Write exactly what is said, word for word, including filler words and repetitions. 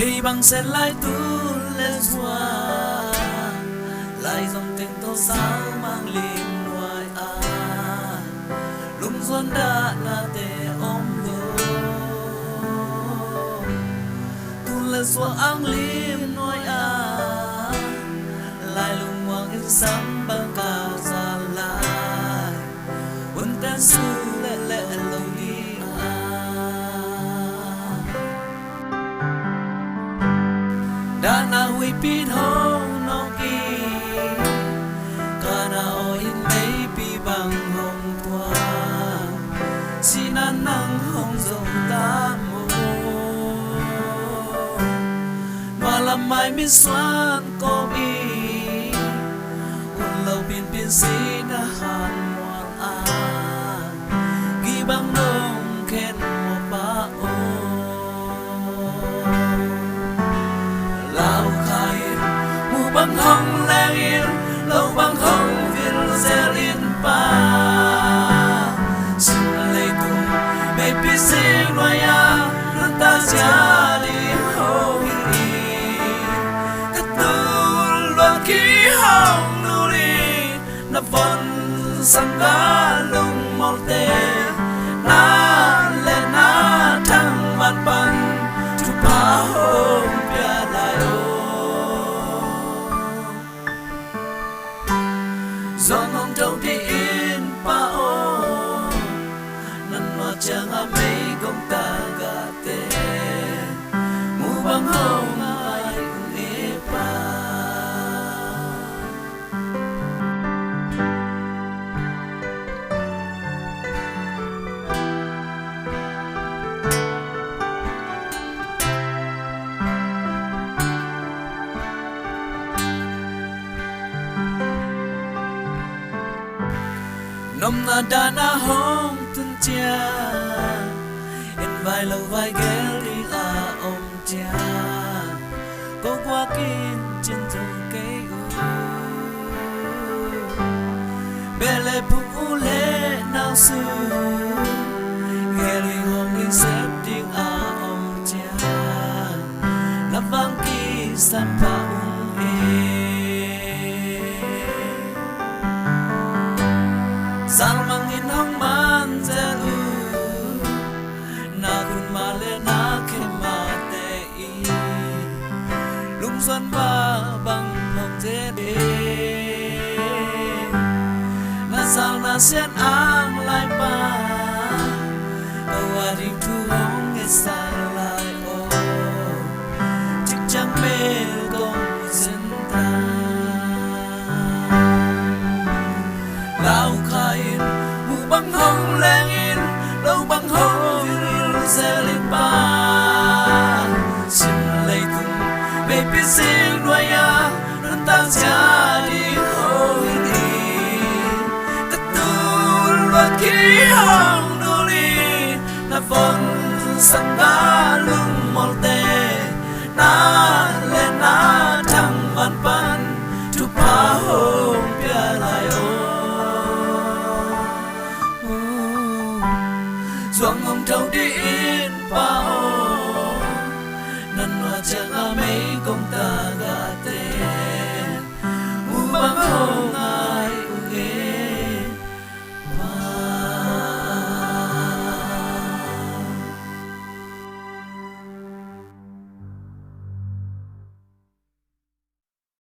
Ei bang sen lai tu le zua, lai zong teng to sau mang lim nuai a, lungzuan dahnate om lo. Tu le zua ang lim nuai a, lai lungmuang in sam bang ka za lai, un ten su le le lo ni a. Dahna huipi hong nong i, kana aw in meipi bang hong tua, sina nang hong zong ta mo. Nualam mai misuan kong i, un lo pinpin sina han mual a, gibang nong khen mo pa o. Lau kha in, mu bang hong leng in, lo bang hong vil zel in pa, sim leitung meipi sing nuai a, nanta zia ding hong hi in, ka tul luat ki hong nuli. Na von sangga lungmawlte, na le na thang man pan thupha hong pia lai o. Zuang hong tho dih in pa o, nan nuat ciang a meigong tagahte, mu bang hong ai un e pa. Nomna dahna hong tun ciang, in vai lo vai gel ding a om ciang, ko guak in cin zong kei uh. Beh le phung u le nau su, gel ding hong ding sep ding a om ciang, na vang kisam pha ung e. Salmang in hong man zel uh, na khun mah le na khe mahte i, lungzuan ba bang phawk zel e. Na sal na sian ang lai pa, ko a ding thu hong ngetsak lai aw, cik ciang mel kong sen ta. Lau kha in, mu bang hong leng in, lo bang hong vil zel in pa, sim leitung meipi sing nuai a, nanta zia ding hong hi in, ka tul luat ki hong nuli. Na von sangga lungmawlte, na le na thang man pan thupha hong pia lai aw. Zuang hong tho dih in pa aw, nan nuat ciang a meigong tagahte,